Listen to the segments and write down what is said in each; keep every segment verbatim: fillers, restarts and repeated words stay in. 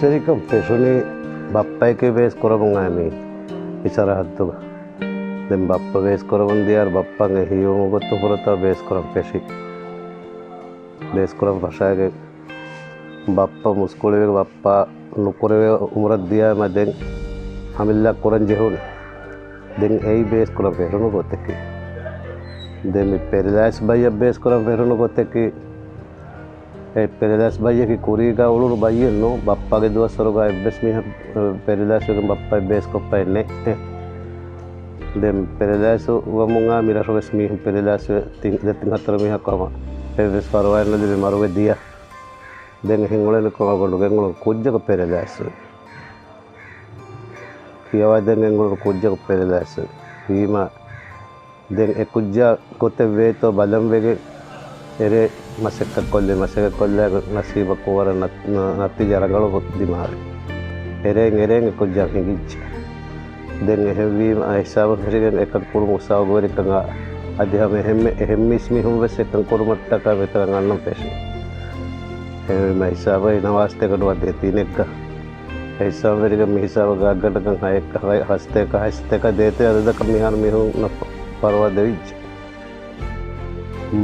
ފެށިކަން ފެށުނީ ބައްޕައެކޭ ބޭސް ކުރަމުން އައި މީ މި ސަރަހައްދުގަ. ދެން ބައްޕަ ބޭސް ކުރަމުން ދިޔާއިރު ބައްޕައަށް އެ ހީވުމުގެ ގޮތުން ފުރަތަމަ ބޭސް ކުރަން ފެށި. ބޭސް ކުރަން ފަށާގެން ބައްޕަ މުސްކުޅިވެ ބައްޕަ ނުކުރެވޭ އުމުރަށް ދިޔާމަ ދެން ހަމައްލާ ކުރަން ޖެހުނު. ދެން އެއީ ބޭސް ކުރަން ފެށުނު ގޮތަކީ. ދެން މި ޕެރެލައިސް ބައްޔަށް ބޭސް ކުރަން ފެށުނު ގޮތަކީ. އެ ޕެރެލައިސް ބައްޔަކީ ކުރީގަ އުޅުނު ބައްޔެއް ނޫން، ބައްޕަގެ ދުވަސްވަރުގަ އެއްވެސް މީހަކު ޕެރެލައިސް ވެގެން ބައްޕައަށް ބޭސް ކޮށްފައެއް ނެތް. ދެން ޕެރެލައިސް ވަމުން އާ މި ރަށު ވެސް މީހުން ޕެރެލައިސް ވެ ތިން، ދެ ތިން ހަތަރު މީހަކު ހަމަ އެއްވެސް ފަރުވާއެއް ނުލިބި މަރުވެ ދިޔަ. ދެން އެހެން އުޅެނީ ކޮން ގޮނޑު ގެންގުޅުނު ކުއްޖަކު ޕެރެލައިސް ވެ. ކިޔަވާ ދެން ގެންގުޅުނު ކުއްޖަކު ޕެރެލައިސް ވެ. ވީމަ ދެން އެ ކުއްޖާ ގޮތެއް ވޭތޯ ބަލަން ވެގެން އެރޭ މަސައްކަތް ކޮށްލި، މަސައްކަތް ކޮށްލާ ނަސީބަކު ވަރަށް ނަ-، ނަ-، ނަތީޖާ ރަނގަޅު ދިމާވި. އެރޭން އެރޭން އެ ކުއްޖާ ހިނގިއްޖެ. ދެން އެހެންވީމަ އާ ހިސާބަށް ފެށިގެން އެކަން ކުރުމުގެ ސަބަބުވެރިކަން އާ އަދި ހަމަ އެހެންމެ-، އެހެން މީސް މީހުން ވެސް އެކަން ކުރުމަށްޓަކާ މިތަނަށް އަންނަން ފެށި. އެހެންވީމަ ހިސާބަށް ނަވާސްތޭކަ ނުވަ ދޭތިނެއްގަ އެ ހިސާބުވެރިގެން މި ހިސާބަށް ގާތްގަނޑަކަށް ހަ-، ހަ-، ހަސަތޭކަ ހަސަތޭކަ ދޭތެރޭ އަދަދަކަށް މިހާރު މީހުންނަށް ފަރުވާ ދެވިއްޖެ.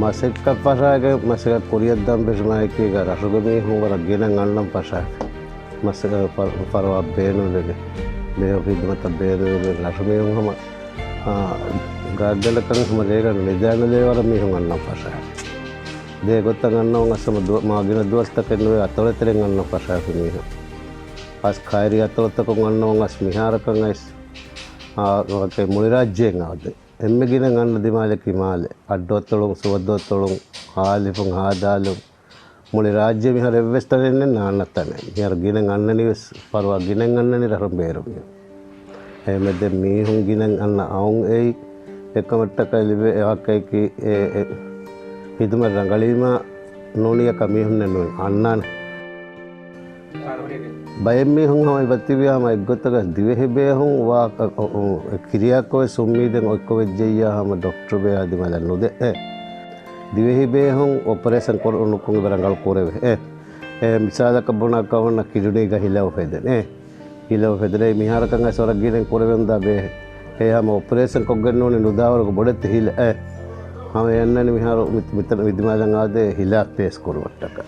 މަސައްކަތް ފަށާގެން މަސައްކަތް ކުރިއަށްދާން ފެށުމާއެކީގަ ރަށުގެ މީހުން ވަރަށް ގިނަ އަންނަން ފަށާފި. މަސައްކަތް ފަ-، ފަރުވާ ބޭނުންވެގެން، ބޭހު ހިދުމަތަށް ބޭނުންވެގެން ރަށު މީހުން ހަމަ، އާ، ގާތްގަނޑަކަށް ހަމަ ރޭގަނޑު ނިދާނުލެވޭ ވަރަށް މީހުން އަންނަން ފަށާފި. ދޭ ގޮތަށް އަންނަވަން އަސް ހަމަ ދުވަ-، މާ ގިނަ ދުވަސްތަކެއް ނުވެ އަތޮޅެތެރެން އަންނަން ފަށާފި މީހުން. އަސް ކައިރި އަތޮޅުތަކުން އަންނަވަން އަސް މިހާރަކަށް އައިސް، އާ، ވަކި މުޅި ރާއްޖޭން އާދެ. އެންމެ ގިނަ އަންނަ ދިމާލަކީ މާލެ. އައްޑުއަތޮޅުން، ސުވަދުއަތޮޅުން، ހާލިފުން، ހާދާލުން. މުޅި ރާއްޖޭ މިހާރު އެއްވެސް ތަނެއް ނެތް ނާންނަ ތަނެއް. މިހާރު ގިނަ އަންނަނީ ވެސް ފަރުވާ ގިނަ އަންނަނީ ރަށުން ބޭރު މީހުން. އެހެންވެ ދެން މީހުން ގިނަ އަންނަ އައުން އެއީ އެކަމަށްޓަކައި ލިބޭ އެ ހައްޤަކީ އެ، އެ ހިދުމަތް ރަނގަޅީމާ ނޫނިއަކަށް މީހުންނެއް ނުވެ އަންނާނެ. ބައެއް މީހުން ހަމަ އެބަތިބި ހަމަ އެއްގޮތަކަށް ދިވެހި ބޭހުން ވާ-، އަ، އަ، އަ، ކިރިޔާކޮށް ވެސް އުއްމީދެއް އޮތްކޮށް ވެއްޖެއްޔާ ހަމަ ޑޮކްޓަރު ބޭހާ ދިމާލަށް ނުދޭ. އެ ދިވެހި ބޭހުން އޮޕަރޭޝަން ކޮށް ނުކޮށް އެބަ ރަނގަޅު ކުރެވޭ. އެ، އެ މިސާލަކަށް ބުނާ ކަމަންނަ ކިޑުނީގަ ހިލައު ފެދެން. އެ ހިލައު ފެދެން. އެ މިހާރަކަށް އައިސް ވަރަށް ގިނައިން ކުރެވެންދާ ބޭހެއް. އެ ހަމަ އޮޕަރޭޝަން ކޮށްގެން ނޫނީ ނުދާވަރުގެ ބޮޑެތި ހިލަ. އެ ހަމަ އެ އަންނަނީ މިހާރު މި-، މިތަން މި ދިމާލަށް އާދޭ ހިލާ ޕޭސް ކުރުމަށްޓަކާ.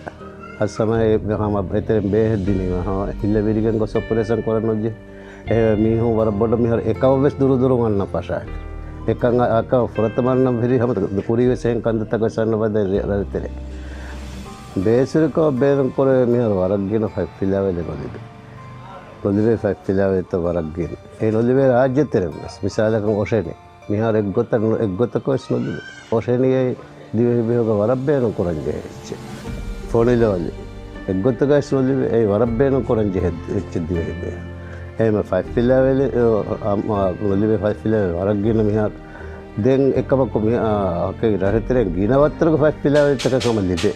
އަސް ހަމަ އެ ހަމަ އެތެރެން ބޭހެއް ދިނީމަ ހަމަ ހިލަ ވިރިގެން ގޮސް އޮޕަރޭޝަން ކުރަން ނުޖެހޭ. އެ މީހުން ވަރަށް ބޮޑަށް މިހާރު އެކަމަށް ވެސް ދުރުދުރުން އަންނަ ފަށާފި. އެކަން އަ-، އަކަ ފުރަތަމަ އަންނަން ވެރި ހަމަ ކުރީ ވެސް އެހެން ކަންތައްތަކެއް ވެސް އަންނަ ބަދަ ރަށްތެރެ. ބޭސްވެރިކަމަށް ބޭނުން ކުރެވޭ މިހާރު ވަރަށް ގިނަ ފަތްފިލާވެރި ނުލިބޭ. ނުލިބޭ ފަތްފިލާވެރިތައް ވަރަށް ގިނަ. އެ ނުލިބޭ ރާއްޖެ ތެރެއިން ވެސް. މިސާލަކަށް އޮށެނި. މިހާރު އެއްގޮތަށް ނު-، އެއްގޮތަކަށް ވެސް ނުލިބޭ. އޮށެނިއޭ ދިވެހި ބޭހުގަ ވަރަށް ބޭނުން ކުރަން ޖެހޭ އެއްޗެއް. ފޮނިލޯލި. އެއްގޮތަކަށް ވެސް ނުލިބޭ. އެއީ ވަރަށް ބޭނުން ކުރަން ޖެހޭ އެއްޗެއް ދިވެހި ބޭހު. އެހެންވެ ފަތްފިލާވެރި، އަ، އަ، ނުލިބޭ ފަތްފިލާވެރި ވަރަށް ގިނަ މިހާރު. ދެން އެކަމަކު މި-، އާ، ހަކީ ރަށެތެރެން ގިނަ ވައްތަރުގެ ފަތްފިލާވެރިތަކެއް ހަމަ ލިބޭ.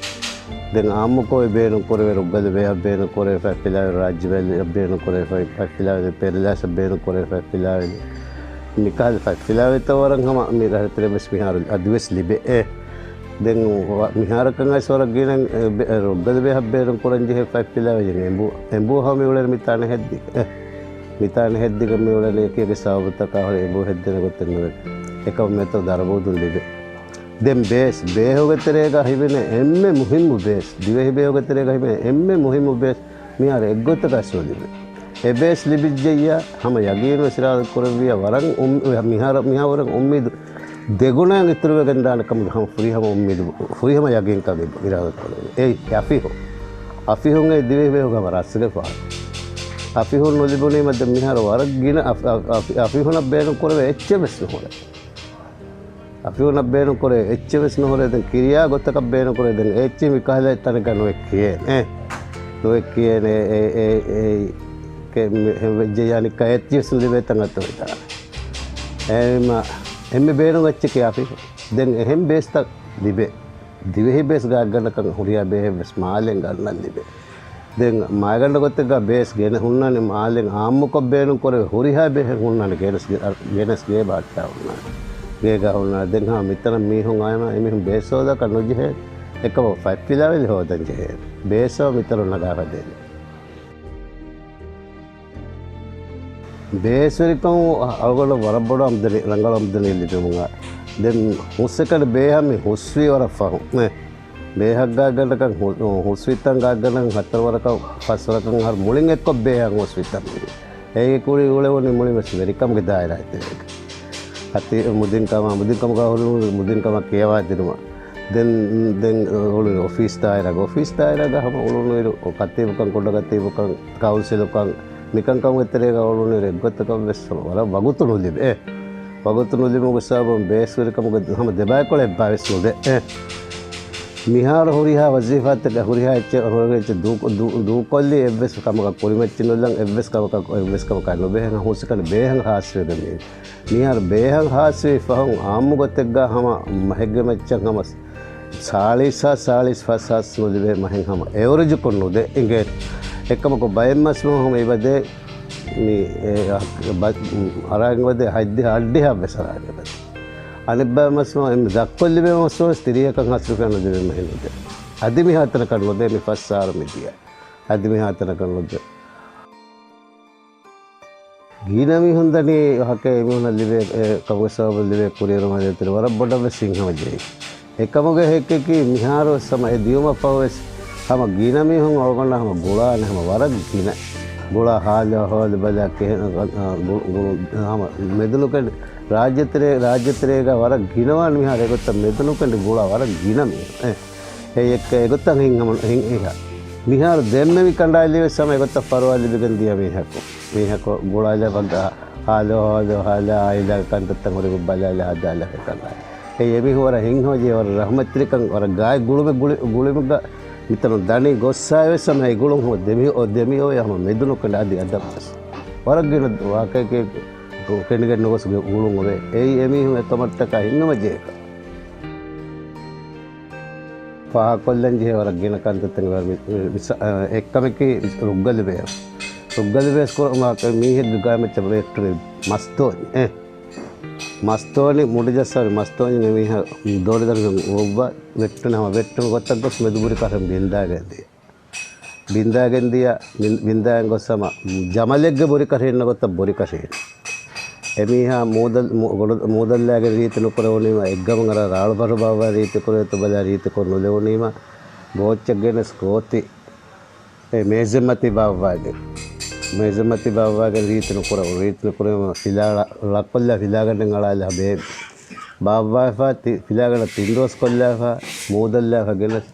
ދެން އާއްމުކޮށް އެ ބޭނުން ކުރެވޭ ރުއްގަލު ބޭހަށް ބޭނުން ކުރެވޭ ފަތްފިލާވެރި، ރާއްޖެ ބޭ-، ބޭނުން ކުރެވޭ ފަތް-، ފަތްފިލާވެރި، ޕެރެލައިސް ބޭނުން ކުރެވޭ ފަތްފިލާވެރި. މިކަހަލަ ފަތްފިލާވެރިތައް ވަރަށް ހަމަ މި ރަށެތެރެ ވެސް މިހާރު އަދިވެސް ލިބޭ. އެ ދެން ވަ-، މިހާރަކަށް އައިސް ވަރަށް ގިނަ، އެ، ބެ-، އެ، ރުއްގަލު ބޭހަށް ބޭނުން ކުރަން ޖެހޭ ފަތްފިލާވެރި އެނބު، އެނބު ހަމަ މި އުޅެނީ މިތާނަ ހެއްދި. އެ، މިތާނަ ހެއްދިގެން މި އުޅެނީ އެކި އެކި ސަބަބުތަކާ ހުރެ އެނބު ހެއްދެނެ ގޮތެއް ނުވެ. އެކަމަށް މިތަނު ދަރަބޫދުން ލިބޭ. ދެން ބޭސް، ބޭހުގެ ތެރޭގަ ހިމެނޭ އެންމެ މުހިއްމު ބޭސް، ދިވެހި ބޭހުގެ ތެރޭގަ ހިމެނޭ އެންމެ މުހިއްމު ބޭސް މިހާރު އެއްގޮތަކަށް ވެސް ނުލިބޭ. އެ ބޭސް ލިބިއްޖެއްޔާ ހަމަ ޔަގީން ވެސް އިރާދަ ކުރެއްވިއްޔާ ވަރަށް އުއް-، މިހާރު، މިހާ ވަރަށް އުއްމީދު ދެގުނައިން އިތުރުވެގެން ދާނެ ކަމުގެ ހަމަ ފުރިހަމަ އުއްމީދު، ފުރިހަމަ ޔަގީންކަން އިރާދަ ކުރެވޭ. އެއީ އަފިހު. އަފިހުން އެ ދިވެހި ބޭހުގަ ހަމަ ރަސްގެފާނު. އަފިހުން ނުލިބުނީމަ ދެން މިހާރު ވަރަށް ގިނަ އަފް-، އަފް-، އަފި-، އަފިހުނަށް ބޭނުން ކުރެވޭ އެއްޗެއް ވެސް ނުހުރޭ. އަފިހުނަށް ބޭނުން ކުރޭ އެއްޗެއް ވެސް ނުހުރޭ. ދެން ކިރިޔާ ގޮތަކަށް ބޭނުން ކުރޭ. ދެން އެ އެއްޗެއް މި ކަހަލަ ތަނަކަށް ނުވެ ކިޔޭނެ. އެ، ނުވެ ކިޔޭނެ. އެ، އެ، އެ، ކެ-، މި-، ހެ-، ވެއްޖެ ޔާނި ކައެއްޗިސް ލިބޭ ތަން އަތޮޅި ތަނަ. އެ، މަ-، އެންމެ ބޭނުން އެއްޗެކޭ އަފިހު. ދެން އެހެން ބޭސްތައް ލިބޭ. ދިވެހި ބޭސް ގާތްގަނޑަކަށް ހުރިހާ ބޭހެއް ވެސް މާލެން ގަންނަން ލިބޭ. ދެން މާގަނޑު ގޮތެއްގަ ބޭސް ގެނެ ހުންނާނެ މާލެން އާއްމުކޮށް ބޭނުން ކުރެވޭ ހުރިހާ ބޭހެއް ހުންނާނެ ގެނެސް، ގެނެސް ގޭ ބާއްޓާ ހުންނާނެ. ގޭގަ ހުންނާނެ. ދެން ހަމަ މިތަނަށް މީހުން އައިމަ އެމީހުން ބޭސް ހޯދާކަށް ނުޖެހޭ. އެކަމަކު ފަތްފިލާވެލި ހޯދަން ޖެހޭ. ބޭސް ހަމަ މިތަނުން ނަގާފަ ދޭނެ. ބޭސްވެރިކަމުން އަޅުގަނޑަށް ވަރަށް ބޮޑަށް އަމްދަނީ، ރަނގަޅު އަމްދަނީ ލިބެމުން. ދެން ހުސްއެކަނި ބޭހަށް މި ހުސްވީ ވަރަށް ފަހުން. އެ، ބޭހަށް ގާތްގަނޑަކަށް ހު-، ހުސްވިތަން ގާތްގަނޑަކަށް ހަތަރު ވަރަކަށް ފަސް ވަރަކަށް އަހަރު މުޅިން އެއްކޮށް ބޭހަށް ހުސްވިތަން. އޭގެ ކުރި އުޅެވުނީ މުޅިން ވެސް ވެރިކަމުގެ ދާއިރާއެއް ތެރޭގަ. އަތި މުދިން ކަމާ، މުދިން ކަމުގަ ހުރި މުދިން ކަމަށް ކިޔަވާދިނުމަށް. ދެން، ދެން އުޅުނީ އޮފީސް ދާއިރާގަ. އޮފީސް ދާއިރާގަ ހަމަ އުޅުނުއިރު ކަތީބުކަން، ކުޑަ ކަތީބުކަން، ކައުންސިލުކަން، މިކަންކަމުގެ ތެރޭގަ އުޅުނުއިރު އެއްގޮތަކަށް ވެސް ވަރަށް ވަގުތު ނުލިބޭ. ވަގުތު ނުލިބުމުގެ ސަބަބުން ބޭސްވެރިކަމުގެ ހަމަ ދެބައިކުޅަ އެއްބައި ވެސް ނުދޭ. މިހާރު ހުރިހާ ވަޒީފާތަކެއް، ހުރިހާ އެއްޗެއް، ހުރިހާ އެއްޗެއް ދޫ-، ދޫ-، ދޫކޮށްލީ އެއްވެސް ކަމަކަށް ކުރިމައްޗި ނުލަން، އެއްވެސް ކަމަކަށް، އެއްވެސް ކަމަކަށް ނުބެހެން ހުސްކަން ބޭހަށް ހާސްވެގެން މި. މިހާރު ބޭހަށް ހާސްވީ ފަހުން އާއްމު ގޮތެއްގަ ހަމަ މަހެއްގެ މައްޗަށް ހަމަ ސާޅީސް ހާސް، ސާޅީސް ފަސް ހާސް ނުލިބޭ މަހެއް ހަމަ އެވަރެޖުކޮށް ނުދޭ އިނގޭ. އެކަމަކު ބައެއް މަސް ހަމަ އެބަދޭ މި، އެ، އަ، ބަ-، އަރާގެ ވަދެ ހަތްދިހަ އަށްޑިހަ ވެސް އަރާގެ ވަދެ. އަނެއްބައި މަސް އެންމެ ދަށްކޮށްލިބޭ މަސް ވެސް ތިރީހަކަށް ހާސް ރުފިޔާ ނުލިބޭ މަހެއް ނުދޭ. އަދި މިހާތަނަކަށް ނުދޭ މި ފަސް އަހަރު މިދިޔަ. އަދި މިހާތަނަކަށް ނުދޭ. ގިނަ މީހުން ދަނީ ހަކޭ އެމީހުންނަށް ލިބޭ، އެ، ކަމުގެ ސަބަބުން ލިބޭ ކުރިއެރުމާ ދޭތެރެ ވަރަށް ބޮޑަށް ވެސް ހިތްހަމަޖެހި. އެކަމުގެ ހެއްކެކީ މިހާރު ވެސް ހަމަ އެ ދިޔުމަށް ފަހު ވެސް ހަމަ ގިނަ މީހުން އަޅުގަނޑަށް ހަމަ ގުޅާނެ ހަމަ ވަރަށް ގިނަ. ގުޅާ ހާލު އަހުވާލު ބަލާ ކެހެން، އަ، އަ، ގު-، ގުޅު-، ހަމަ މެދުނުކެނޑި ރާއްޖެތެރޭ، ރާއްޖެތެރޭގަ ވަރަށް ގިނަވާން މިހާރު އެގޮތަށް މެދުނުކެނޑި ގުޅާ ވަރަށް ގިނަ މީހުން. އެ، އެ އެއްކަ އެގޮތަށް ހިތްހަމަ-، ހިތް އިހާ. މިހާރު ދެންމެ މި ކަނޑާލީ ވެސް ހަމަ އެގޮތަށް ފަރުވާ ލިބިގެން ދިޔަ މީހަކު. މީހަކު ގުޅާލާ ބައްގަ ހާލު އަހުވާލު ހާލާ އާއިލާގެ ކަންތައްތައް ހުރި ބަލާލާ ހަދާލާ ކަނޑާ. އެ އެމީހުން ވަރަށް ހިތްހަމަޖެހި ވަރަށް ރަހްމަތްތެރިކަން ވަރަށް ގާތް ގުޅުމެއް ގުޅި-، ގުޅިމުގަ މިތަނުން ދަނީ ގޮއްސާ ވެސް ހަމަ އެ ގުޅުން ހަމަ ދެމި-، އޮ ދެމިއޮވޭ ހަމަ މެދުނުކެނޑި އަދި އަދަށް ވެސް. ވަރަށް ގިނަ ވާހަކައެކޭ ކެނޑިގެން ނުގޮސް ގުޅުން އޮވޭ. އެއީ އެމީހުން އެކަމަށްޓަކާ ހިތްހަމަޖެހި ކަން. ފާހަގަކޮށްލަން ޖެހޭ ވަރަށް ގިނަ ކަންތައްތައް ވަރަށް މި-، މިސާ-، އެއްކަމަކީ ރުއްގަލި ބޭހުން. ރުއްގަލި ބޭސް ކުރުމަކީ މީހެއްގެ ގާތް މައްޗަށް ވެއްޓުނީ މަސްދޯނި. އެ. މަސްދޯނި މުޑިޖައްސާލި މަސްދޯނި މީހާ ދޯނި ދަނޑު އޮއްވާ ވެއްޓުނީ ހަމަ ވެއްޓުނު ގޮތަށް ގޮސް މެދު ބުރި ކަށަން ބިންދާގެން ދިޔަ. ބިންދާގެން ދިޔަ، ބިން-، ބިންދާގެން ގޮސް ހަމަ ޖަމަލެއްގެ ބުރި ކަށަ އިންނަ ގޮތަށް ބުރި ކަށަ އިންނަ. އެމީހާ މޫދަލް-، މޫ-، ގޮޑު-، މޫދަލްލާގެ ރީތި ނުކުރެވުނީމަ، އެއްގަމު އަރާ ރާޅު ބަރު ބާއްވާ ރީތި ކުރޭތޯ ބަލާ ރީތި ކޮށް ނުލެވުނީމަ، ގޯއްޗެއް ގެނެސް ގޯތި އެ މޭޒެއްމަތީ ބާއްވާގެން، މޭޒެއްމަތީ ބާއްވާގެން ރީތި ނުކުރެވުނު، ރީތި ނުކުރެވުނު ފިލާ ޅަ-، ޅަކޮށްލާ ފިލާގަނޑެއް އަޅާލާ ބޭ-، ބާއްވާފާ ތި-، ފިލާގަނޑަށް ތިން ރޯސް ކޮށްލާފާ، މޫދައްލާފާ ގެނެސް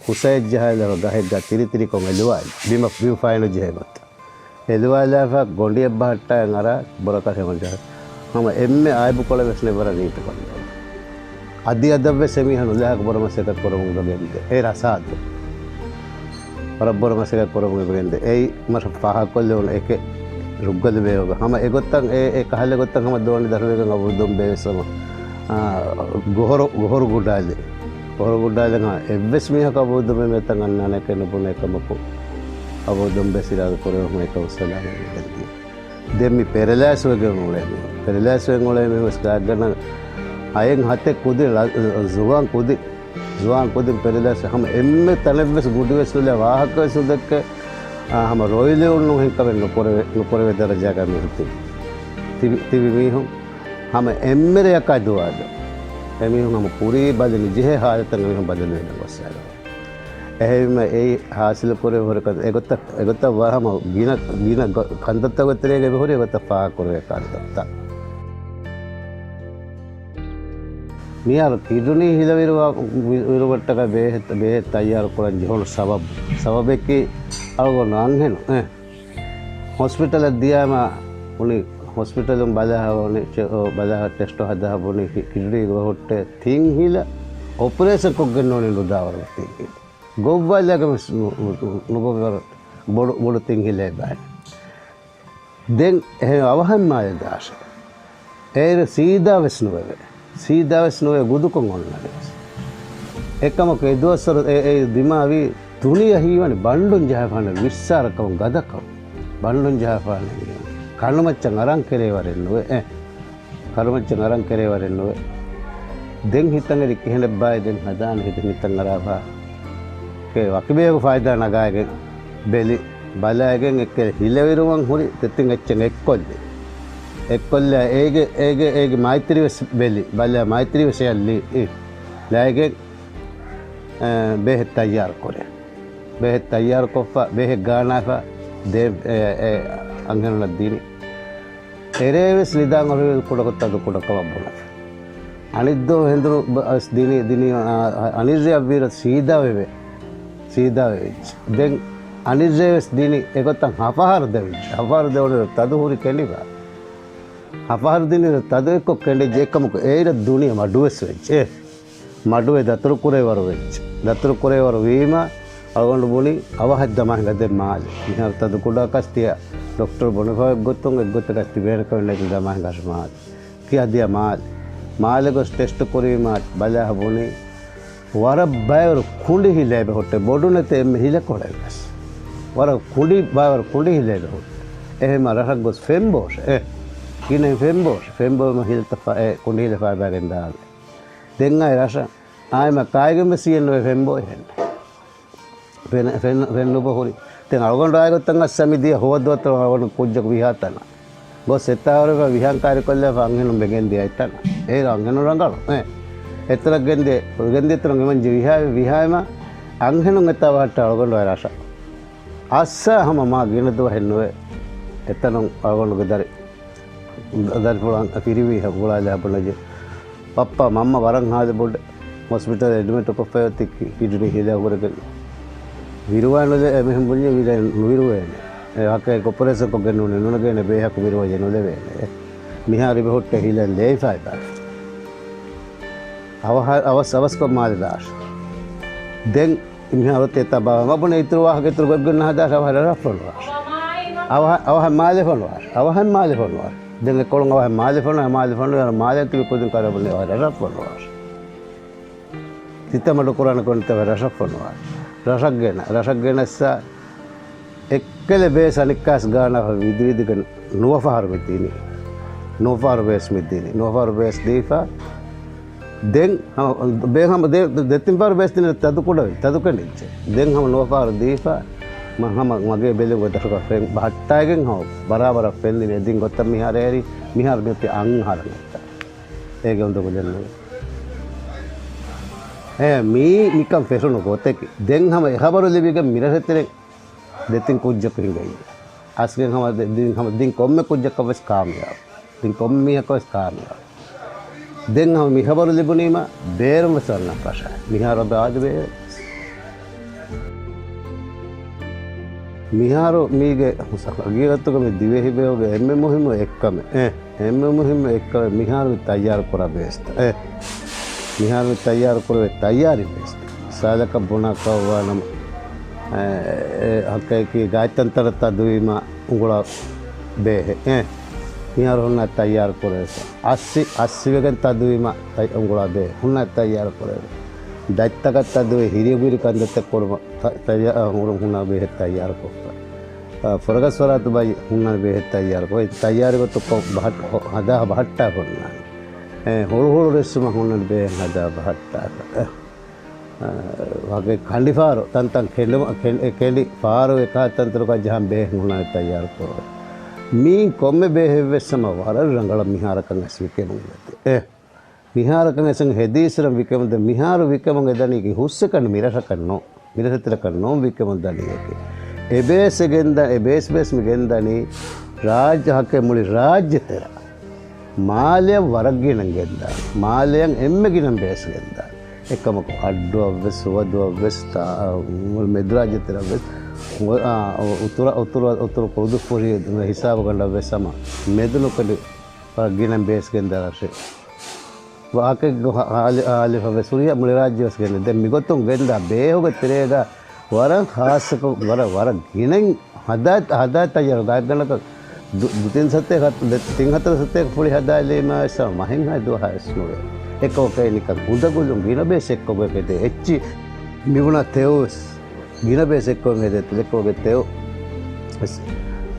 ކުސައެއް ޖަހާލާފަ ގަހެއްގަ ތިރިތިރިކޮށް އެލުވާލި. ބިމަށް ބިމު ފައިނުޖެހޭ ގޮތަށް. އެލުވާލާފަ ގޮނޑިއެއް ބަހައްޓާއިން އަރާ ބޮރަކަށެއް ހަމަޖަހަ. ހަމަ އެންމެ އާއިބުކޮޅެއް ވެސް ނެތް ވަރަށް ރީތިކޮށްލެވުނު. އަދި އަދަށްވެސް އެމީހާ ނުލާހަކަ ބޮރަ މަސައްކަތް ކުރަމުން އެބަގެންދޭ. އެ ރަސާދު. ވަރަށް ބޮރަ މަސައްކަތް ކުރަމުން އެބަގެންދޭ. އެއީ މަށަށް ފާހަގަކޮށްލެވުނު އެކެއް ރުއްގަލި ބޭހުގަ. ހަމަ އެގޮތަށް އެ، އެ ކަހަލަ ގޮތަށް ހަމަ ދޯނި ދަށުވެގެން އަބުރު ދޮންބެ ވެސް ހަމަ، އާ، ގޮހޮރު، ގޮހޮރު ގުޑާލި. ގޮހޮރު ގުޑާލި ހަމަ އެއްވެސް މީހަކު އަބުރު ދޮންބެ މިއަތަށް އަންނާނެކޭ ނުބުނޭ ކަމަކު. އަބުރު ދޮންބެ ސިރާދު ކުރެވުމު އެކަމަށް ސަލާމަތް ވެގެންދިޔަ. ދެން މި ޕެރެލައިސް ވެގެން އުޅޭ މީހުން. ޕެރެލައިސް ވެގެން އުޅޭ މީހުން ވެސް ގާތްގަނޑަށް އައެއް ހަތެއް ކުދިން ޒުވާން ކުދިން. ޒުވާން ކުދިން ޕެރެލައިސް ހަމަ އެންމެ ތަނެއްވެސް ގުޑިވެސް ނުލާ ވާހަކަވެސް ނުދެއްކޭ. އާ، ހަމަ ރޮއިލެވުން ނޫން ހެންކަމެއް ނުކުރެވޭ، ނުކުރެވޭ ދަރަޖާގަ މީހުން ތިބި. ތިބި، ތިބި މީހުން ހަމަ އެންމެ ރެޔަކާ ދުވާލު. އެމީހުން ހަމަ ކުރީ ބަލި ނުޖެހޭ ހާލަތަށް އެމީހުން ބަދަލުވެގެން ގޮސްސާލު. އެހެންވީމަ އެއީ ހާސިލު ކުރެވޭ ހުރި ކަން. އެގޮތަށް، އެގޮތަށް ވާ ހަމަ ގިނަ، ގިނަ ގޮ-، ކަންތައްތަކުގެ ތެރޭގަ އެބަހުރި އެގޮތަށް ފާހަގަކުރެވޭ ކަންތައްތައް. މިހާރު ކިޑުނީ ހިލަވިރު-، ވި-، ވިރުމަށްޓަކައި ބޭހެއް، ބޭހެއް ތައްޔާރު ކުރަން ޖެހުނު ސަބަބު، ސަބަބެކީ އަޅުގަނޑު އަންހެނު، އެ، ހޮސްޕިޓަލަށް ދިޔާމަ އުނި ހޮސްޕިޓަލުން ބަލާހަވަނި، ޗެ-، އޯ، ބަލާހަ ޓެސްޓު ހަދާ ބުނި ކި-، ކިޑުނީގެ ހުއްޓޭ ތިން ހިލަ އޮޕަރޭޝަން ކޮށްގެން ނޫނީ ނުދާވަރު ތިން ހިލަ. ގޮއްވާލާގެ ވެސް ނު-، ނު-، ނު-، ނުގޮވޭވަރު ބޮޑު، ބޮޑު ތިން ހިލޭ ބާއި. ދެން އެހެން އަވަހަށް މާލެ ދާށޭ. އޭރު ސީދާ ވެސް ނުވެވޭ. ސީދާ ވެސް ނުވެ ގުދުކޮށް އޮންނަނީ ވެސް. އެކަމަކު އެ ދުވަސްވަރު އެ، އެ ދިމާވީ ދުނިޔެ ހީވަނީ ބަނޑުން ޖަހާފާނެ ވިއްސާރަކަމުން ގަދަކަމުން. ބަނޑުން ޖަހާފާނެ ކަނޑުމައްޗަށް އަރާން ކެރޭވަރެއް ނުވޭ. އެ. ކަރުމައްޗަށް އަރަން ކެރޭވަރެއް ނުވޭ. ދެން ހިތަށް އެރި ކިހިނެއްބާއޭ ދެން ހަދާނެ ހިތަށް، ހިތަށް އަރާފަ. ކޭ ވަކިބޭގު ފައިދާ ނަގާގެން ބެލި ބަލާގެން އެއްކެ ހިލަވިރުވަން ހުރި ދެތިން އެއްޗެއް އެއްކޮށްލި. އެއްކޮށްލާ އޭގެ، އޭގެ، އޭގެ މައިތިރިވެސް ބެލި. ބަލާ މައިތިރިވެސް އެއަށްލީ. އި. ލާގެ، އަ، ބޭހެއް ތައްޔާރު ކުރޭ. ބޭހެއް ތައްޔާރު ކޮށްފަ، ބޭހެއް ގާނާފަ، ދޭ، އެ، އެ، އަންހެނުންނަށް ދިނި. އެރޭވެސް ނިދާން އަރުވި ކުޑަކޮށް ތަދު ކުޑަކަމަށް ބުނެފަ. އަނެއްދުވަހު ހެނދުނު ބަ-، އަސް ދިނީ، ދިނީ، އަ-، އަ-، އަނިއްރެއަށްވީރަ ސީދާވެވޭ. ސީދާވެވިއްޖެ. ދެން އަނިއްރެވެސް ދިނީ އެގޮތަށް ހަފަހަރު ދެވިއްޖެ. ހަފަހަރު ދެވުނު ތަދު ހުރި ކެނޑިފަ. ހަފަހަރު ދިނީ ތަދު އެއްކޮށް ކެނޑިއްޖެ. އެކަމަކު އޭރަށް ދުނިޔެ މަޑުވެސް ވެއްޖެ. އެ މަޑުވެ ދަތުރު ކުރޭވަރު ވެއްޖެ. ދަތުރު ކުރޭވަރު ވީމަ، އަޅުގަނޑު ބުނި އަވަހަށް ދަމާ ހިނގާ ދެން މާލެ. މިހާރު ތަދު ކުޑަކަސް ތިޔަ ޑޮކްޓަރު ބުނެފަ އެއްގޮތުން އެއްގޮތަކަސް ތިބޭނެ ކަމެއް ނެތި ދަމާ ހިނގާށި މާލެ. ކިޔާ ދިޔަ މާލެ. މާލެ ގޮސް ޓެސްޓު ކުރީމާ ބަލާ ބުނި ވަރަށް ބައިވަރު ކުނޑި ހިލޭ ބެ ހުއްޓެ. ބޮޑު ނެތެ އެންމެ ހިލަކޮޅެއް ވެސް. ވަރަށް ކުނޑި ބައިވަރު ކުނޑި ހިލޭ ބެ ހުއްޓެ. އެހެމަ ރަށަށް ގޮސް ފެން ބޯށެ. އެ. ގިނައިން ފެން ބޯށެ. ފެން ބޯމަ ހިލަތަފާ އެ ކުނޑި ހިލަ ފާބާގެން ދާނެ. ދެން އާއި ރަށަށް. އާއިމަ ކާއިގެން ވެސް ސީއެން ނުވެ ފެން ބޯ ހެން. ފެން، ފެން، ފެން ނުބޮ ހުރި. ދެން އަޅުގަނޑު އާއި ގޮތަށް އައްސަ މި ދިޔަ ހޯއްދުވަތަރު އަޅުގަނޑު ކުއްޖަކު ވިހާ ތަނަށް. ގޮސް އެތާވަރު ވިހާން ކާރި ކޮށްލާފަ އަންހެނުން ބެނގެން ދިޔަ އެތަނަށް. އޭރު އަންހެނުން ރަނގަޅު. އެ. އެތަނަށް ގެންދިޔަ، ގެންދިޔަތަނަށް އެމަންޖެ ވިހާ، ވިހާއިމަ އަންހެނުން އެތާ ވަހައްޓާ އަޅުގަނޑު އާއި ރަށަށް. އައްސަ ހަމަ މާ ގިނަ ދުވަހެއް ނުވެ. އެތަނުން އަޅުގަނޑުގެ ދަރި ދަރިފުޅާ ފިރިވީ ހަ-، ގުޅާލާ ބުނެޖެ. ބައްޕާ މަންމަ ވަރަށް ހާލު ބޮޑެ. ހޮސްޕިޓަލް އެޑްމިޓް ކޮށްފައި އޮތީ ކި-، ކިޑްނީ ހިލަ ހުރެގެން. ވިރުވާ ނުލެ އެމީހުން ބުންޏެ ވިރައެއް ނުވިރުވޭނެ. އެ ހަކައެއް އޮޕަރޭޝަން ކޮށްގެން ނޫނެ ނުނަގޭނެ ބޭހަކު ވިރުވަޖެ ނުލެވޭނެ. މިހާރު އިބެ ހުއްޓެ ހިލަން ލޭފައިބާ. އަވަހަ-، އަވަސް، އަވަސްކޮށް މާލެ ދާށި. ދެން މިހާރު އޮތީ އެތާ ބާ މަ ބުނެ އިތުރު ވާހަކަ އިތުރު ގޮތްގޮތް ނަހަދާށި އަވަހަށް ރަށްފަނުވާށި. އަވަހަށް، އަވަހަށް މާލެ ފަނުވާށި. އަވަހަށް މާލެ ފަނުވާށި. ދެން އެކޮޅުން އަވަހަށް މާލެ ފަނުވާށި. ދެން އެކޮޅުން އަވަހަށް މާލެ ފަނުވާ، މާލެ ފަނުވާ، މާލެ ތިބި ކުދިން ކަރަބުނެ އަވަހަށް ރަށް ފަނުވާށި. ތިތަ މަޑުކުރާނެ ކޮންތަވެ ރަށަށް ފޮނުވާ. ރަށަށް ގެނަ، ރަށަށް ގެނައްސާ އެއްކަލެ ބޭސް އަނެއްކާސް ގާނާފަ ވިދިވިދިގެން ނުވަފަހަރު މި ދިނީ. ނުވަފަހަރު ބޭސް މި ދިނީ. ނުވަފަހަރު ބޭސް ދީފަ ދެން ހަ، ބޭ ހަމަ ދެ، ދެ، ދެތިން ފަހަރު ބޭސް ދިނީ ތަދު ކުޑަވި، ތަދު ކެނޑިއްޖެ. ދެން ހަމަ ނުވަފަހަރު ދީފަ މަ ހަމަ މަގޭ ބެލެން ގޮތަށް ފެން ބަހައްޓާގެން ހަމަ ބަރާބަރަށް ފެން ދިނީ. އެދިން ގޮތަށް މިހާރު އެރި، މިހާރު މިއޮތީ އަންހާރަ ނެތްތަ. އޭގެ އުނދަގުލެއް ނޫން. އެ، މީ މިކަން ފެށުނު ގޮތަކީ. ދެން ހަމަ އެ ހަބަރު ލިބިގެން މިރަށެތެރެ ދެތިން ކުއްޖަކު ހިނގައީ. އަސްގެން ހަމަ ދެ-، ދިން ހަމަ ދިން ކޮންމެ ކުއްޖަކަށް ވެސް ކާމިޔާބު. ދިން ކޮންމެ މީހަކަށް ވެސް ކާމިޔާބު. ދެން ހަމަ މި ހަބަރު ލިބުނީމަ ބޭރުން ވެސް ވަންނަން ފަށާ. މިހާރު އަބަ އާދެ ބޭ. މިހާރު މީގެ ހަގީގަތުގަ މި ދިވެހި ބޭހުގެ އެންމެ މުހިއްމު އެއްކަމެއް. އެ. އެންމެ މުހިއްމު އެއްކަމެއް މިހާރު މި ތައްޔާރު ކުރާ ބޭސްތައް. އެ. މިހާރު މި ތައްޔާރު ކުރެވޭ ތައްޔާރީ ބޭސްތައް. ސާލަކަށް ބުނާ ކައުވާނަމަ، އެ، އެ، ހައްކައަކީ ގާތްތަންތަނަށް ތަދުވީމަ އުނގުޅާ ބޭހެއް. އެ. މިހާރު ހުންނަ ތައްޔާރު ކުރެވޭ. އައްސި، އައްސިވެގެން ތަދުވީމަ ތައް-، އުނގުޅާ ބޭހެއް. ހުންނަ ތައްޔާރު ކުރެވޭ. ދަތްތަކަށް ތަދުވެ ހިރިއުގިރި ކަންދަތެއް ކުރުމަށް ތަ-، ތައްޔާ-، އަ، ހުރު-، ހުންނަ ބޭހެއް ތައްޔާރު ކޮށްފަ. އަ، ފުރަގަސްވަރާތު ބައި ހުންނަ ބޭހެއް ތައްޔާރު ކޮށް، ތައްޔާރި ގޮތު ކޮށް ބަހައް-، ހޮ-، ހަދާ ބަހައްޓާ ކޮންނާނެ. އެ، ހުޅު ހުޅު ރެއްސުމަށް ހުންނަ ބޭހެއް ހަދާ ބަހައްޓާ. އަ، ވަގެ ކަނޑިފާރު ތަންތަން ކެނޑުމަ-، ކެނޑި-، ކެނޑި ފާރު އެކާ ތަންތަނުގަ ޖަހަން ބޭހެއް ހުންނާނެ ތައްޔާރު ކުރުވެ. މީން ކޮންމެ ބޭހެއް ވެސް ހަމަ ވަރަށް ރަނގަޅަށް މިހާރަކަށް އައިސް ވިކެމުން އެ. މިހާރަކަށް އެސެން ހެދީސްރަން ވިކެމުން ދެ މިހާރު ވިކެމުން އެދަނީ ކި ހުސްއެކަން މިރަށަކަށް ނޯ. މިރަށެތެރަކަށް ނޯ ވިކެމުން ދަނީ އެކި. އެ ބޭސް އެ ގެންދަ، އެ ބޭސް ބޭސް މި ގެންދަނީ ރާއްޖެ ހަކެ މުޅި ރާއްޖެތެރެ. މާލެއަށް ވަރަށް ގިނަން ގެންދާ. މާލެއަށް އެންމެ ގިނަން ބޭސް ގެންދާ. އެކަމަކު އައްޑުއަށްވެސް، ސުވަދުއަށްވެސް، ތާ-، މުޅި މެދުރާއްޖެތެރެއަށްވެސް، އާ، އުތުރަ-، އުތުރަ-، އުތުރު ކުޅުދުއްފުށި ހިސާބުގަނޑަށްވެސް ހަމަ މެދުނުކެނޑި ވަރަށް ގިނަ ބޭސް ގެންދާ ރަށެއް. ވާހަކައެއްގެ ހ-، ހާލި-، ހާލިފަވެސް ހުރިހާ މުޅި ރާއްޖެވެސް ގެންދަ. ދެން މިގޮތުން ގެންދާ ބޭހުގެ ތެރޭގަ ވަރަށް ޚާއްޞަކޮށް، ވަރަށް، ވަރަށް ގިނައިން ހަދާ، ހަދާ ތައްޔާރު ގާތްގަނޑަކަށް ދު-، ދުތިން ސަތޭކަ، ދެ-، ތިން ހަތަރު ސަތޭކަ ފުޅި ހަދާލީމާ ވެސް މަހެއްހާ ދުވަހާ ވެސް ނުވޭ. އެކަމަކު ނިކަން އުނދަގުލުން ގިނަ ބޭސް އެއްކޮށް ގޮތް ހެދޭ އެއްޗި މިބުނާ ތެޔޮވެސް. ގިނަ ބޭސް އެއްކޮށް ހެދޭ ތެލެކޯގެ ތެޔޮ. އެސް.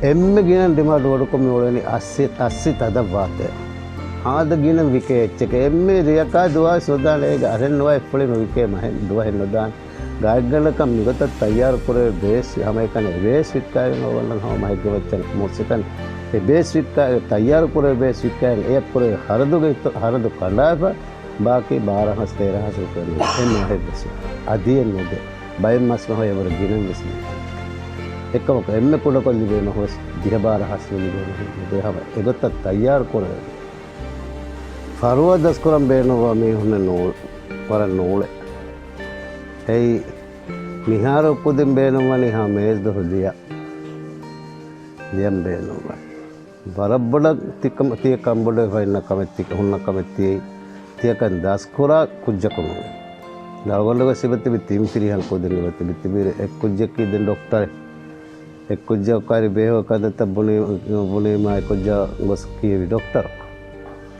އެންމެ ގިނަ ޑިމާންޑް ބޮޑުކޮށް މި އުޅެނީ އައްސި، އައްސި ތަދަށް ވާތެ. އާދަ ގިނަ ވިކޭ އެއްޗެކޭ. އެންމެ ރެޔަކާ ދުވާސް ވަދާނެ އޭގެ އަހަރެން ނުވާ އެއްފުޅި ނުވިކޭ މަހެއް ދުވަހެއް ނުދާނެ. ގާތްގަނޑަކަށް މިގޮތަށް ތައްޔާރު ކުރެވޭ ބޭސް ހަމައެކަނި އެ ބޭސް ވިއްކާގެން އޮވަންނަން ހަމަ މަހެއްގެ މައްޗަށް މުސްއެކަނި އެ ބޭސް ވިއްކާ، ތައްޔާރު ކުރެވޭ ބޭސް ވިއްކާގެން އެއަށް ކުރެވޭ ޚަރަދުގެ އިތު-، ޚަރަދު ކަނޑާފަ ބާކީ ބާރަ ހާސް ތޭރަ ހާސް ރުފިޔާ ނުވޭ. އެއް މަހެއް ވެސް އަދިއެއް ނުދޭ. ބައެއް މަސް މަހު އެވަރު ގިނަން ވެސް ނުވޭ. އެކަމަކު އެންމެ ކުޑަކޮށް ލިބޭ މަހު ވެސް ދިހަ ބާރަ ހާސް ލިބޭ މަހެއް ނުދޭ. ހަމަ އެގޮތަށް ތައްޔާރު ކުރެވޭ. ފަރުވާ ދަސްކުރަން ބޭނުންވާ މީހުންނެއް ނޫ-، ވަރަށް ނޫޅޭ. އެއީ، މިހާރު ކުދިން ބޭނުންވަނީ ހަމަ މޭޒް ދޮށު ލިޔަ-، ލިޔަން ބޭނުންވަނީ. ވަރަށް ބޮޑަށް ތިކަމަ-، ތިޔަ ކަންބޮޑުވެފަ އިންނަ ކަމެއް ތި-، ހުންނަ ކަމެއް ތިޔަ-، ތިޔަކަން ދަސްކުރާ ކުއްޖަކު ނޫން. އަޅުގަނޑުގެ ސިބަ ތިބި ތިން ފިރިހެން ކުދިން އެބަ ތިބި ތިބީ އެއް ކުއްޖަކީ ދެން ޑޮކްޓަރެއް. އެއް ކުއްޖަކު ކާރި ބޭހުގެ ކަންތައްތައް ބުނީ-، ބުނީމާ އެ ކުއްޖާ ގޮސް ކިޔެވި ޑޮކްޓަރު.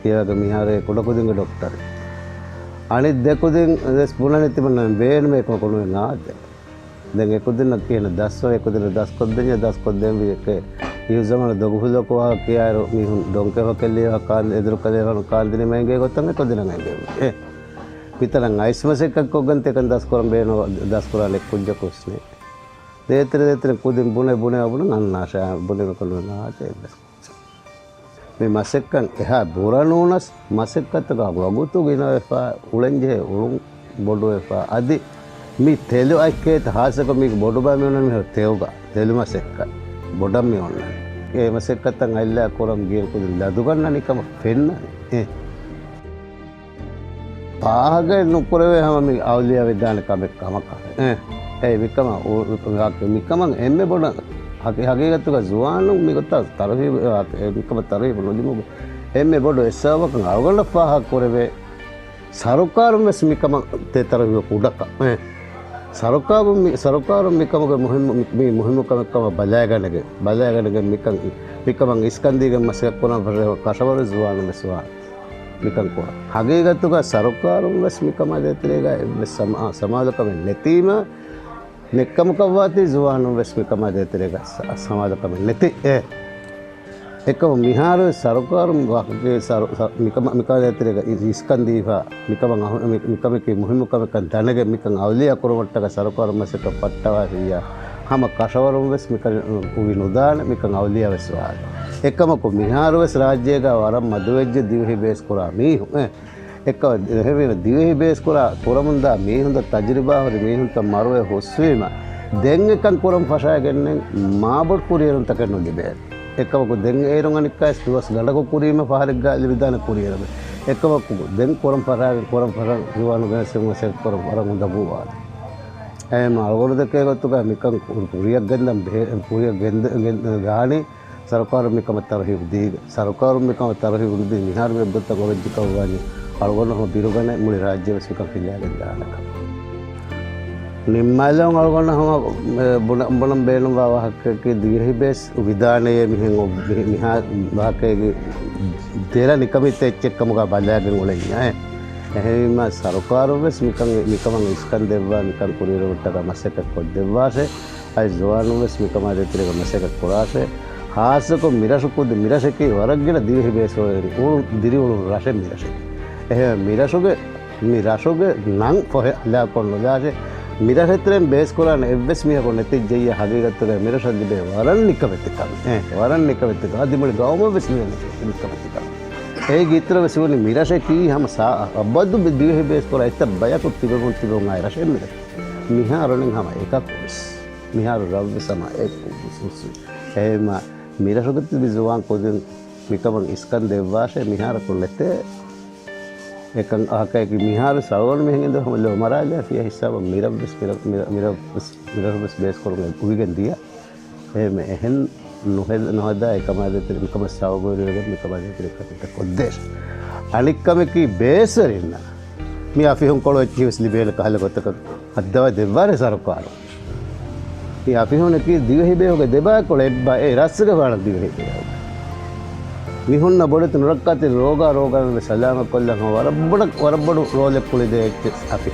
ކިޔާގެ މިހާރު ކުޑަކުދިންގެ ޑޮކްޓަރެއް. އަނެއް ދެ ކުދިން ވެސް ބުނަނީ ތިމަންނަ ބޭނުމޭ ކޮކޮނުވެ ނާދެ. ދެން އެ ކުދިންނަށް ކިހިނެއް ދަސްވަ، އެ ކުދިންނަށް ދަސްކޮށްދެންޏާ ދަސްކޮށްދޭންވީ އެކޭ. އިހު ޒަމާނު ދޮގުފުލަކު ވާހަކަ ކިޔާއިރު މީހުން ޑޮން ކެފަކެއް ލިޔެފަ ކާން އެދުރުކަލޭފަ ކާންދިނީމަ އެނގޭ ގޮތަށް އެ ކުދިންނަށް އެނގޭ. އެ. މިތަނަށް އައިސް މަސައްކަތްކޮށްގެން ތިކަން ދަސްކުރަން ބޭނު-، ދަސްކުރާނެ ކުއްޖަކު ވެސް ނެތް. ދޭތެރެ ދޭތެރެ ކުދިން ބުނެ ބުނެ ބުނެ އަންނާށޭ، ބުނެ ކޮންމެ ނާދޭ ވެސް. މި މަސައްކަތް އެހާ ބުރަ ނޫނަސް، މަސައްކަތުގަ ވަގުތު ގިނަވެފަ، އުޅެންޖެހޭ އުޅުން ބޮޑުވެފަ، އަދި މި ތެލު އައްކޭތަ ހާއްސަކޮށް މީގެ ބޮޑުބާ މި އޮންނަނީ މިހާރު ތެޔޮގަ، ތެލު މަސައްކަތް ބޮޑަށް މި އޮންނަނީ. އެ މަސައްކަތަށް އަތްލާ ކުރަން ގިޔަން ކުދިން ލަދުގަންނަނީ ކަމަށް ފެންނަނީ. އެ. ފާހަގައެއް ނުކުރެވޭ ހަމަ މި އައުލިޔާ ވެދާނެ ކަމެއް ކަމަކަށް. އެ. އެ މިކަމަށް އު-، އު-، މިކަމަށް އެންމެ ބޮޑަށް ހަގީ-، ހަގީގަތުގަ ޒުވާނުން މިގޮތަށް ތަރުހީބު، އެ، މިކަމަށް ތަރުހީބު ނުދިމުގެ އެންމެ ބޮޑު އެއް ސަބަބަކަށް އަޅުގަނޑަށް ފާހަގަ ކުރެވޭ. ސަރުކާރުން ވެސް މިކަމަށް ތެ ތަރުހީބު ކުޑަކަށް، އެ، ސަރުކާރުން މި-، ސަރުކާރުން މިކަމުގެ މުހިއްމު، މި، މި މުހިއްމު ކަމެއް ކަމަށް ބަލައިގަނެގެން، ބަލައިގަނެގެން މިކަން، މިކަމަށް އިސްކަން ދީގެން މަސައްކަތް ކުރަން ފަށޭ ކަށަވަރު ޒުވާނުން ވެސް ވާނެ. މިކަން ކުރަން. ހަގީގަތުގަ ސަރުކާރުން ވެސް މިކަމާ ދޭތެރޭގަ އެއްވެސް ސަމާ-، ސަމާލުކަމެއް ނެތީމަ، ނެއްކަމަކަށްވާތީ ޒުވާނުން ވެސް މިކަމާ ދޭތެރޭގަ ސަ-، ސަމާލުކަމެއް ނެތި. އެ. އެކަމު މިހާރު ސަރުކާރުން ވަ-، ސަރު-، ސަ-، މިކަމާ، މިކަމާ ދޭތެރޭގަ އި-، އިސްކަން ދީފަ، މިކަމަށް އަހު-، މި-، މިކަމަކީ މުހިއްމު ކަމެއްކަން ދަނެގެން މިކަން އައުލިޔާ ކުރުމަށްޓަކަ ސަރުކާރުން މަސައްކަތް ފައްޓަވާފިއްޔާ، ހަމަ ކަށަވަރުން ވެސް މިކަން އުވި ނުދާނެ، މިކަން އައުލިޔާ ވެސް ވާނެ. އެކަމަކު މިހާރު ވެސް ރާއްޖޭގަ ވަރަށް މަދުވެއްޖެ ދިވެހި ބޭސް ކުރާ މީހުން. އެ، އެކަ-، އެހެންވީމަ ދިވެހި ބޭސް ކުރާ ކުރަމުންދާ މީހުންތައް ތަޖުރިބާ ހުރި މީހުންތައް މަރުވެ ހުސްވީމަ، ދެން އެކަން ކުރަން ފަށާގެންނެއް މާބޮޑު ކުރިއެރުންތަކެއް ނުލިބޭ. އެކަމަކު ދެން އޭރުން އަނެއްކާވެސް ދުވަސް ގަނޑަކު ކުރީމަ ފަހަރެއްގަ ލިބިދާނެ ކުރިއެރުމެއް. އެކަމަކު ދެން ކުރަން ފަށާގެން ކުރަން ފަށާ ޒުވާނުންގެ ސެމު ސެޓް ކުރަން ވަރަށް އުނދަގޫވާނެ. އެހެން އަޅުގަނޑު ދެކޭ ގޮތުގަ މިކަން ކުރި-، ކުރިއަށް ގެންދަން ބެހޭ-، ކުރިއަށް ގެންދަ-، ގެން-، ދާނީ ސަރުކާރުން މިކަމަށް ތަރުހީބު ދީގެ، ސަރުކާރުން މިކަމަށް ތަރުހީބު ނުދީ މިހާރު އެއްގޮތަށް އޮވެއްޖެކަމަށް ވާނީ އަޅުގަނޑު ހަމަ ބިރުގަނެ މުޅި ރާއްޖެ ވެސް މިކަން ފިލާގެން ދާނެ ކަމަށް. ނިންމާލަން އަޅުގަނޑަށް ހަމަ، އެ، ބުނަ-، ބުނަން ބޭނުންވާ ވާހަކައަކީ ދިވެހި ބޭސް އުވިދާނެޔޭ މިހެން އޮ-، މި-، މިހާ ވާހަކައިގެ ދެރަ ނިކަމިތައް އެއްޗެއްކަމުގަ ބަލާގެން އުޅެންޏާ. އެހެންވީމަ ސަރުކާރުން ވެސް މިކަން، މިކަމަށް އިސްކަން ދެއްވާ، މިކަން ކުރިއެރުމަށްޓަކާ މަސައްކަތް ކޮށްދެއްވާށޭ. އަދި ޒުވާނުން ވެސް މިކަމާ ދޭތެރޭގަ މަސައްކަތް ކުރާށޭ. ހާއްސަކޮށް މިރަށު ކުދި މިރަށަކީ ވަރަށް ގިނަ ދިވެހި ބޭސްވަރު އުޅުން ދިރިއުޅުނު ރަށެއް މިރަށެއް. އެހެން މިރަށުގެ، މި ރަށުގެ ނަން ފޮހެ ހަލާކުކޮށް ނުލާށޭ. މިރަށެތެރެން ބޭސްކުރާނެ އެއްވެސް މީހަކު ނެތިއްޖެއްޔާ ހަގީގަތުގައި މިރަށަށް ލިބޭ ވަރަށް ނިކަމެތި ކަމެއް. އެ، ވަރަށް ނިކަމެތި ކަމެއް. އަދި މުޅި ގައުމަށް ވެސް ނިކަމެތި ކަމެއް. އޭގެ އިތުރަށް ވެސް ވަނީ މިރަށަކީ ހަމަ ސާ-، އަބަދު މި ދިވެހި ބޭސްކުރާ އެތައް ބަޔަކު ތިބެމުން ތިބެމުން އާ ރަށެއް މިރަށެއް. މިހާރު ނިން ހަމަ އެކަކު ވެސް. މިހާރު ރަށް ވެސް ހަމަ އެކު ވެސް ހުސްވި. އެހެންމަ މިރަށުގެ ތިބި ޒުވާން ކުދިން މިކަމަށް އިސްކަން ދެއްވާށޭ މިހާރަކު ނެތޭ. އެކަން އަހަކައިގެ މިހާރު ސަވަން މިހެން އިނދު ހަމަ ލޯ މަރާލާފިޔާ ހިސާބަށް މިރަށް ވެސް، މިރަށް، މިރަށް، މިރަށް ވެސް، މިރަށް ވެސް ބޭސްކުރުމަށް އުވިގެން ދިޔަ. އެހެން ނުހެ-، ނުހަދާ އެކަމާ ދޭތެރެ މިކަމަށް ސަބަބުވެރިވެގެން މިކަމާ ދޭތެރެ ކަމެއް ކޮށްދޭށޭ. އަނެއްކަމަކީ ބޭސްވެރިންނަށް މި އަފިހުން ކޮޅު އެއްޗިހި ވެސް ލިބޭނެ ކަހަލަ ގޮތަކަށް ހައްދަވާ ދެއްވާނެ ސަރުކާރުން. މި އަފިހުނަކީ ދިވެހި ބޭހުގެ ދެބައިކޮޅު އެއްބަ އެ ރަސްގެ ވާނެ ދިވެހި ބޭހުގެ. މި ހުންނަ ބޮޑެތި ނުރައްކާތެރި ރޯގާ ރޯގާން ވެސް ސަލާމަތް ކޮށްލަން ހަމަ ވަރަށް ބޮޑަށް، ވަރަށް ބޮޑު ރޯލެއް ކުޅިދޭ އެއްޗެއް އަފި.